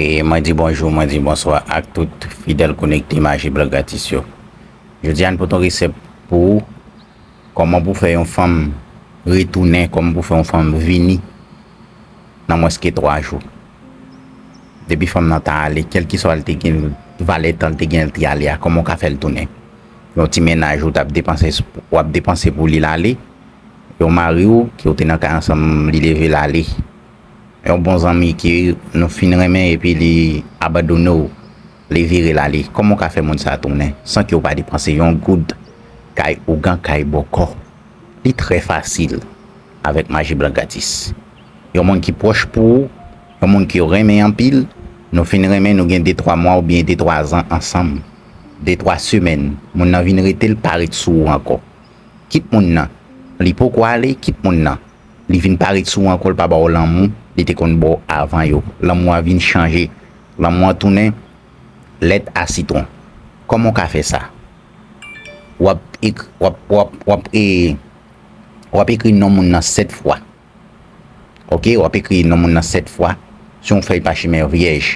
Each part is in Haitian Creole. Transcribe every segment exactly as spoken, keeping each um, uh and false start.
E mwen di bonjou, mwen di bonswa ak tout fidèl konekte Maji Blan Gratis yo. Jodi a, n pote yon resèt pou ou, kòman pou fè yon fanm retounen, kòman pou fè yon fanm vini nan mwens ke twa jou. Depi fanm nan ta ale, kèlkeswa l te gen, valè tan l te gen, l te ale a, kòman w ka fè l tounen? Yon ti mennaj ou t ap depanse, w ap depanse pou li l ale, yon mari w ke w te nan kay ansanm, li leve l ale. Yon bon zanmi ke nou fin renmen epi li abandone w, li vire l ale. Kòman w ka fè moun sa a tounen san ke w pa depanse yon goud kay ougan, kay bòkò? Li trè fasil avèk Maji Blan Gratis. Yon moun ki pwòch pou ou, yon moun ke w renmen anpil, nou fin renmen, nou gen de twa mwa oubyen de twa zan ansanm, de twa semèn, moun nan vin rete, l pa ret sou ou ankò. Kit moun nan, li poko ale, kit moun nan, li vin pa ret sou ou ankò, l pa ba w lanmou li te konn ba w avan yo. Lanmou a vin chanje. Lanmou a tounen lèt a sitwon. Kòman w ka fè sa? W ap ek-, w ap, w ap, w ap, e, w ap ekri non moun nan sèt fwa. Oke, w ap ekri non moun nan sèt fwa sou yon fèy pachimen vyèj.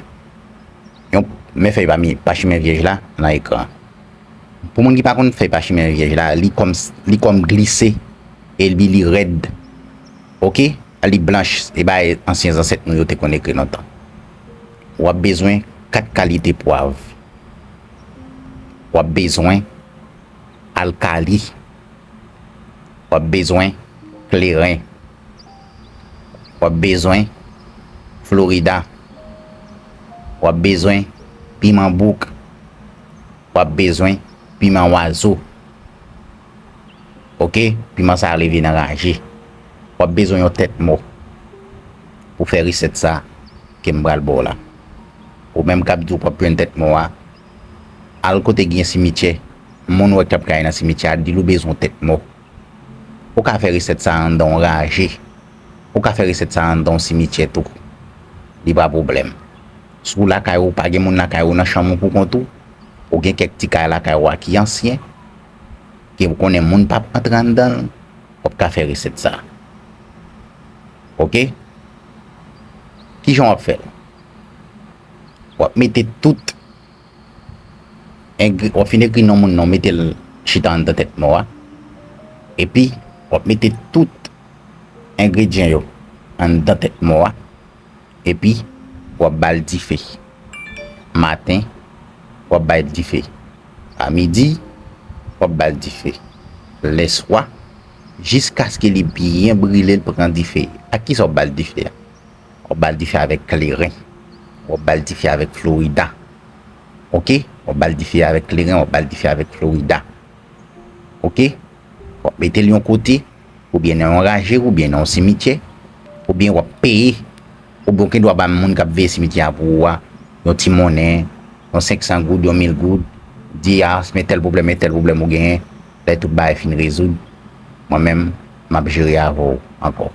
Yon, men fèy pa mi-, pachimen vyèj la nan ekran. Pou moun ki pa konn fèy pachimen vyèj la, li kòm, li kòm glise, epi li rèd. Oke? Li blanch, e bagay ansyen zansèt nou yo te konn ekri lontan. W ap bezwen kat kalite pwav. W ap bezwen alkali. W ap bezwen kleren. W ap bezwen florida. W ap bezwen piman bouk. W ap bezwen piman wazo. Oke, piman sa a leve nan raje. W ap bezwen yon tèt mò pou fè resèt sa ke m pral ba w la. Ou menm k ap di w p ap jwenn tèt mò a, al kote gen simityè, moun ou wè k ap gaye nan simityè a, di l ou bezwen yon tèt mò. Ou ka fè resèt sa a anndan yon raje. Ou ka fè resèt sa a anndan yon simityè tou. Li pa pwoblèm. Si w lakay ou, pa gen moun lakay ou nan chanm ou poukont ou, ou gen kèk ti kay lakay ou a ki ansyen, ke ou konnen moun p ap antre anndan l, w ap ka fè resèt sa a. Oke? Kijan w ap fè l? W ap mete tout engre-, w ap fin ekri non moun nan, w mete l chita anndan tèt mò a. Epi, w ap mete tout engredyan yo anndan tèt mò a. Epi, w ap ba l dife. Maten, w ap ba l dife. A midi, w ap ba l dife. Lèswa, jiskaske li byen brile, l pran dife. Ak kisa w ap ba l dife a? W ap ba l dife avèk kleren. W ap ba l dife avèk florida. Oke? W ap ba l dife avèk kleren, w ap ba l dife avèk florida. Oke? W ap mete l yon kote, oubyen nan yon raje, oubyen nan yon simityè, oubyen w ap peye, oubyen w gen dwa ba moun k ap veye simityè a pou ou a, yon ti monnen, yon senk san goud, yon mil goud, di a, men tèl pwoblèm, men tèl pwoblèm ou genyen, lè tout bagay fin rezoud, mwen menm, m ap jere avè w ankò.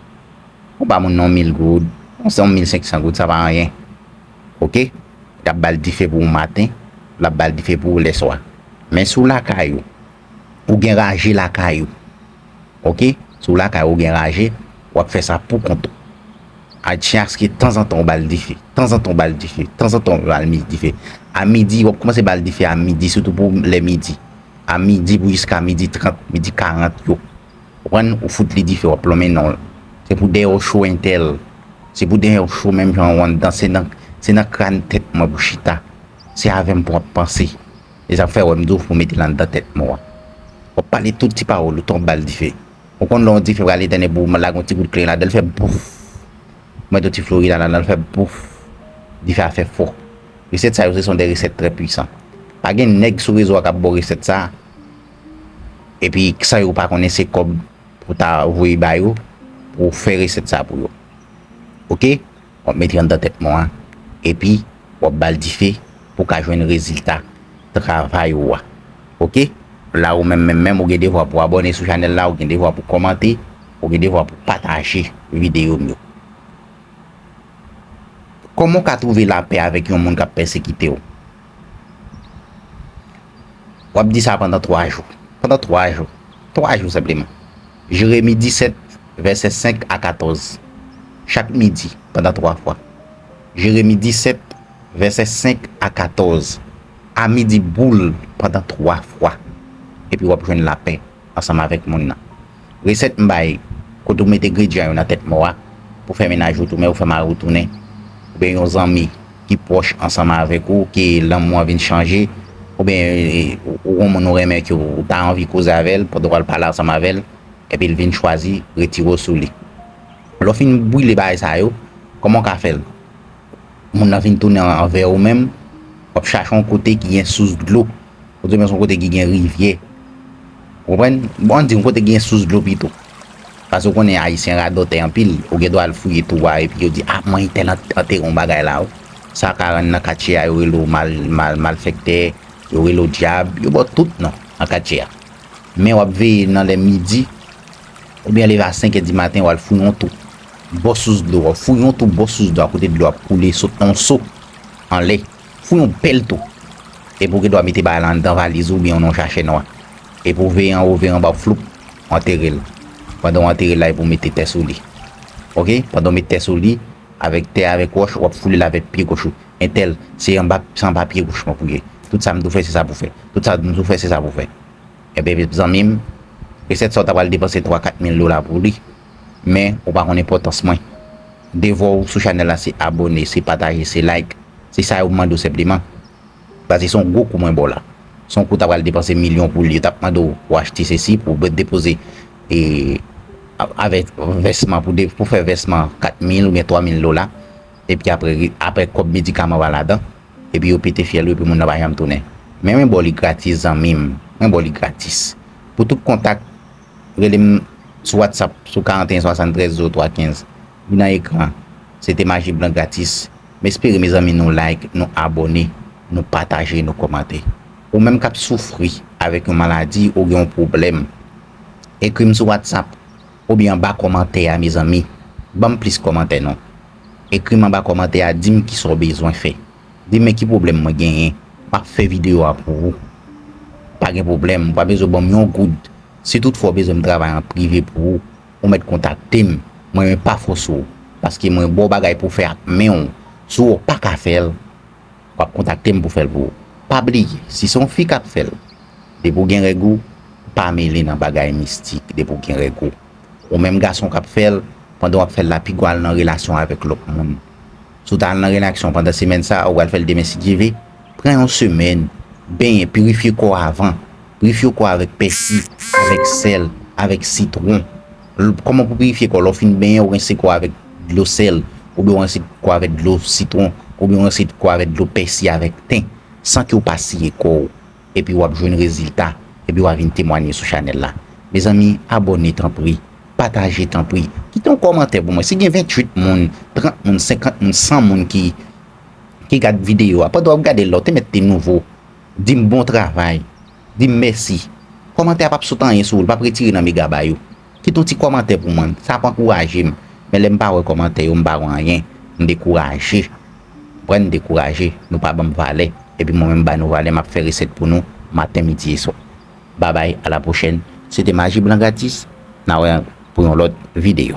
Ou ba moun nan yon mil goud, yon mil senk san goud, sa pa anyen. Oke? L ap ba l dife pou ou maten, l ap ba l dife pou ou lèswa. Men si w lakay ou, ou gen raje lakay ou. Oke? Si w lakay ou gen raje, w ap fè sa poukont ou. Jiskaske tanzantan w ba l dife, tanzantan w ba l dife, tanzantan w ba l mi-, dife. A midi, w ap kòmanse ba l dife a midi, sitou pou lè midi. A midi pou jiska midi trant, midi karant yo. Ou konprann? Ou fout li dife, w ap lonmen non l. Se pou dèyè w cho entèl. Se pou dèyè w cho menm jan w anndan. Se nan, se nan kràn tèt mwen pou chita. Se avè m pou w ap panse. E sa k fè w wè m di w pou w mete l anndan tèt mò a. W ap pale tout ti pawòl ou, tan w ap ba l dife. Ou konn lè yon dife pral etèn epi w lage yon ti kout kleren ladan l, fè bouf. Mete yon ti florida ladan l, fè bouf. Dife a fè fò. Resèt sa yo, se son de resèt trè pwisan. Pa gen nèg sou rezo a k ap ba w resèt sa a. Epi, san yo pa konnen se kòb pou ta voye ba yo, pou fè resèt sa pou yo. Oke? W ap mete anndan tèt mò a, epi w ap ba l dife pou w ka jwenn rezilta travay ou a. Oke? La ou menm, menm, menm, ou gen devwa pou abòne sou chanèl la, ou gen devwa pou kòmante, ou gen devwa pou pataje videyo m yo. Kòman w ka twouve lapè avèk yon moun k ap pèsekite w? W ap di sa pandan twa jou. Pandan twa jou. Twa jou senpleman. Jeremi disèt, vèsè senk a katòz. Chak midi, pandan twa fwa. Jeremi disèt, Vèsè senk a katòz. A midi boul pandan twa fwa, epi w ap jwenn lapè ansanm avèk moun nan. Resèt m bay, kote w mete engredyan yo nan tèt mò a, pou fè mennaj ou tounen, ou fè mari w tounen, oubyen yon zanmi ki pwòch ansanm avèk ou, ke lanmou an vin chanje, oubyen, e, ou, ou yon moun ou renmen ke w ta anvi koze avè l, pandan w al pale ansanm avè l, epi l vin chwazi retire w sou li. Lè w fin brile bagay sa yo, kòman w ka fè l? Moun nan vin tounen anvè ou menm, w ap chache yon kote ki gen sous dlo. Ou di men se yon kote ki gen rivyè. Ou konprann? Bon, ann di yon kote ki gen sous dlo pito. Paske w konnen Ayisyen radòtè anpil, ou gen dwa al fouye tou a, epi yo di, a, manman entèl ant-, antere yon bagay la, wi. Sa ka rann nan katye a, yo rele w mal, mal, malfèktè, yo rele w dyab, yo ba w tout non nan katye a. Men w ap veye nan lè midi, oubyen leve a senk è di maten, w al fouye yon tou bò sous dlo, w ap fouye yon tou bò sous dlo a, kote dlo ap koule, sot nan yon so anlè. Fouye yon bèl tou. Epi w gen dwa mete bagay la anndan valiz ou oubyen nan yon sachè nwa. Epi w veye anwo, veye anba, w floup, w antere l. Pandan w antere l la, epi w mete tè sou li. Oke? Pandan w met tè sou li, avèk tè, avèk wòch, w ap foule l avèk pye goch ou. Entèl, se anba, se anba pye goch mwen pou ye. Tout sa m di w fè, se sa pou w fè. Tout sa m di w fè, se sa pou w fè. Ebyen, zanmi m, resèt sa w ta pral depanse twa, kat mil dola pou li, men ou pa konn enpòtans mwen. Devwa w sou chanèl la se abòne, se pataje, se like. Se sa yo mande w senpleman. Paske se yon gwo kou mwen ba w la. Se yon kou w ta pral depanse milyon pou li. Yo t ap mande w pou achte sesi, pou w depoze, e, a-, avèk vèsman, pou de-, pou fè vèsman kat mil oubyen twa mil dola. Epi apre, apre kòb medikaman pa ladan. Epi yo pete fyèl ou, epi moun nan pa janm tounen. Men mwen ba w li gratis, zanmi m. Mwen ba w li gratis. Pou tout kontak, rele m sou WhatsApp, sou karannteyen swasanntrèz zewo twa kenz. Li nan ekran. Se te Maji Blan gratis. M espere, mezanmi, nou like, nou abòne, nou pataje, nou kòmante. Ou menm k ap soufri avèk yon maladi, ou gen yon pwoblèm, ekri m sou WhatsApp, oubyen anba kòmantè a, mezanmi. Ban m plis kòmantè, non. Ekri m anba kòmantè a, di m kisa w bezwen fè. Di m men ki pwoblèm mwen genyen. M ap fè videyo a pou ou. Pa gen pwoblèm, ou pa bezwen ban m yon goud. Si toutfwa w bezwen m travay an prive pou ou, ou mèt kontakte m. Mwen, mwen pa fòse w. Paske mwen ba w bagay pou w fè ak men w. Si w pa ka fè l, w ap kontakte m pou fè l pou ou. Pa bliye, si se yon fi k ap fè l, depi w gen règ ou, pa mele nan bagay mistik depi w gen règ ou. Ou menm gason k ap fè l, pandan w ap fè l la, piga w al nan relasyon avèk lòt moun. Si w ta al nan relasyon pandan semèn sa a, ou pral fè l demen si Dye vle, pran yon semèn, benyen, pirifye kò w avan. Pirifye kò w avèk pèsi, avèk sèl, avèk sitwon. L-, kòman pou pirifye kò w? Lè w fin benyen, ou rense kò w avèk dlo sèl, oubyen ou rense kò w avèk dlo sitwon, oubyen ou rense kò w avèk dlo pèsi avèk ten, san ke w pa siye kò w. Epi w ap jwenn rezilta, epi w a vin temwanye sou chanèl la. Mezanmi, abòne tanpri, pataje tanpri, kite yon kòmantè pou mwen. Si gen venntuit moun, trant moun, senkant moun, san moun ki, ki gad videyo a, pandan w ap gade l la, w te mèt te nouvo, di m bon travay, di m mèsi. Kòmantè a p ap sot anyen sou ou, l p ap retire nan megabay ou. Kite yon ti kòmantè pou mwen. Sa ap ankouraje m. Men lè m pa wè kòmantè yo, m pa wè anyen. M dekouraje. Konprann, m dekouraje. Nou pa ban m valè. Epi mwen menm, m ba nou valè, m ap fè resèt pou nou maten, midi e swa. Babay, a la pwochèn. Se te Maji Blan Gratis. N a wè pou yon lòt videyo.